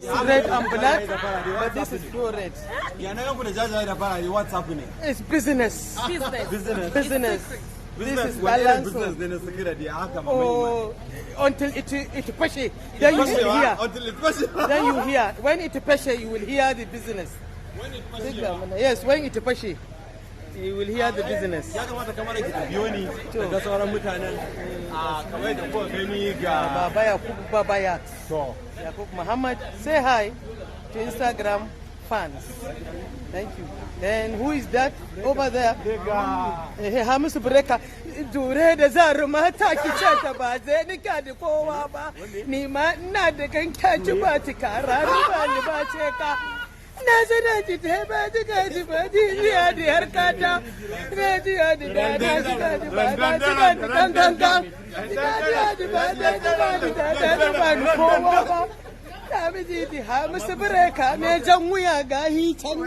Red and black, but this is pure red. Ya na ganku da jajaye da farare, what's happening? It's business. Business. Business. Business. This Business, is wani irin balance. business ne na secret ya haka, Mama Iman? Oh, until it fashe, then you will Fashewa? hear. Until it fashe. Then you hear. When it fashe, you will hear the business. When it fashe. Yes, when it fashe, you will hear the business. Ya kamata kamar ki ta biyo ni daga sauran mutanen a kamar da kuka gani ga Baba Yakubu Baba Yaks. To. Yakub Muhammad, say hi to Instagram fans. Thank you. Then who is that over there? Eh, Hamisu Breaker. Dure da zaruma ta ki ce ta ba zai nika da kowa ba. Ni ma ina da ganka ci ba ci kara ba ni ba ce ka. Na zana ji ta ba ji ga ji ba ji ya da harkata. Na ji ya da da na ji ga ji ba na ji ga ji kan kan kan. Ji ga ji ya ji ba da ji ba ji da da ba ni kowa ba. Ta miji di Hamisu Breaker me jan wuya ga hi can.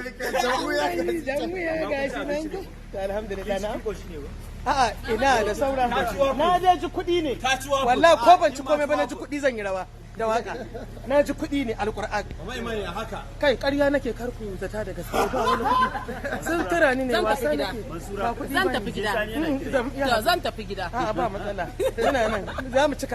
Jan wuya ga shi nan. To, alhamdulillah na. A'a, ina da saura. Na je ji kuɗi ne. Wallahi ko ban ci komai ba, na ji kuɗi, zan yi rawa da waka. Na ji kuɗi ne, alƙur'an. Mama Iman, ya haka? Kai, ƙarya nake, karku zata da gaske, ba wani kuɗi. Sun tura ni ne, Zan wasa tafi gida. nake. Ba kuɗi Zan ba tafi ne. gida. To, zan tafi gida. A'a, ba matsala. Ina nan. Za mu cika.